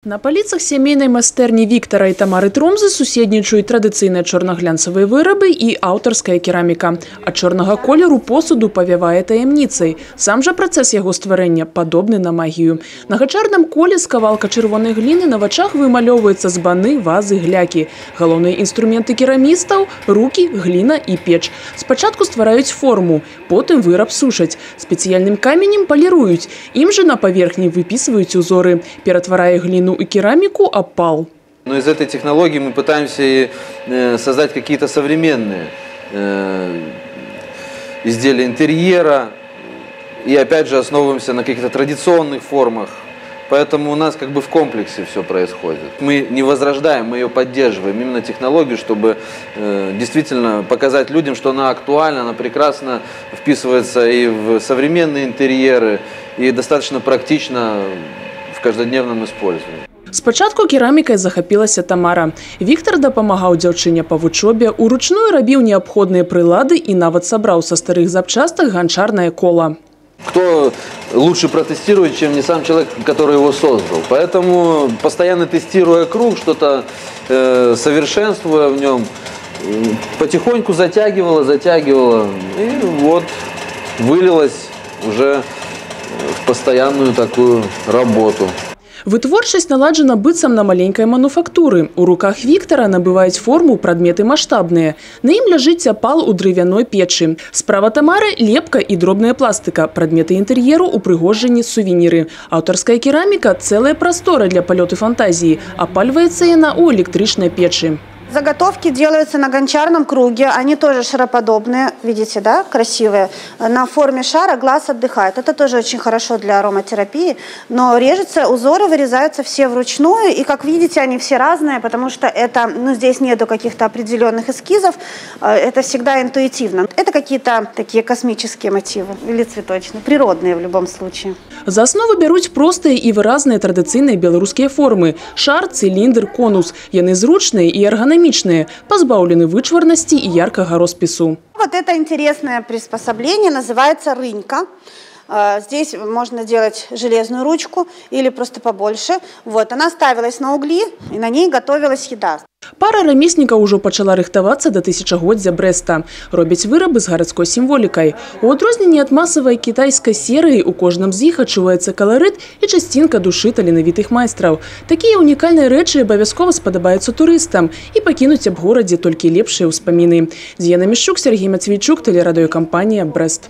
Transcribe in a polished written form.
На паліцах сямейнай майстэрні Віктара і Тамары Тромзы суседнічаюць традыцыйныя чорнаглянцавыя вырабы і аўтарская кераміка. Ад чорнага колеру посуду павявае таямніцай. Сам жа працэс яго стварэння падобны на магію. На ганчарным коле з кавалка чырвонай гліны на вачах вымалёўваюцца збаны, вазы, глякі. Галоўныя інструменты керамістаў – рукі, гліна і печ. Спачатку ствараюць форму, потым выраб сушаць. Спецыяльным каменем паліруюць. Ім жа на паверхні выпісваюць узоры. Ператварае гліну и керамику опал. Но из этой технологии мы пытаемся и создать какие-то современные изделия интерьера. И опять же основываемся на каких-то традиционных формах. Поэтому у нас как бы в комплексе все происходит. Мы не возрождаем, мы ее поддерживаем. Именно технологию, чтобы действительно показать людям, что она актуальна, она прекрасно вписывается и в современные интерьеры, и достаточно практично в каждодневном использовании. Спачатку керамікай захапілася Тамара. Віктар дапамагаў дзяўчыне па вучобе, уручную рабіў неабходныя прылады і нават сабраў са старых запчастак ганчарнае кола. Кто лучше протестирует, чем не сам человек, который его создал. Поэтому, постоянно тестируя круг, что-то совершенствуя в нем, потихоньку затягивало, затягивало. И вот вылилось уже в постоянную такую работу. Вытворчасць наладжана быццам на маленькай мануфактуры. У руках Віктара набываюць форму прадметы маштабныя. На ім ляжыць апал у дрывяной печы. Справа Тамары – лепка і дробная пластыка, прадметы інтэр'еру, упрыгожанні, сувеніры. Аўтарская кераміка – цэлая прастора для палёту фантазіі. Апальваецца яна ў электрычнай печы. Заготовки делаются на гончарном круге, они тоже шароподобные, видите, да, красивые. На форме шара глаз отдыхает. Это тоже очень хорошо для ароматерапии, но режутся, узоры вырезаются все вручную, и, как видите, они все разные, потому что это, ну, здесь нету каких-то определенных эскизов, это всегда интуитивно. Это какие-то такие космические мотивы или цветочные, природные в любом случае. За аснову бяруць простыя і выразныя традыцыйныя беларускія формы – шар, цыліндр, конус. Яны зручныя і эрганамічныя, пазбаўлены вычварнасці і яркага роспісу. Вот это интересное приспособление называется рынька. Здесь можно делать железную ручку или просто побольше. Вот, она ставилась на угли, и на ней готовилась еда. Пара рамеснікаў ужо пачала рыхтавацца да тысячагоддзя Брэста. Робяць вырабы з гарадской сімволікай. У адрозненне ад масавай кітайскай серыі, у кожным з іх адчуваецца каларыт і часцінка душы таленавітых майстраў. Такія унікальныя рэчы абавязкова спадабаюцца турыстам і пакінуць аб горадзе толькі лепшыя ўспаміны. Дзіяна Мішчук, Сяргей Мацвейчук, тэлерадыёкампанія «Брэст».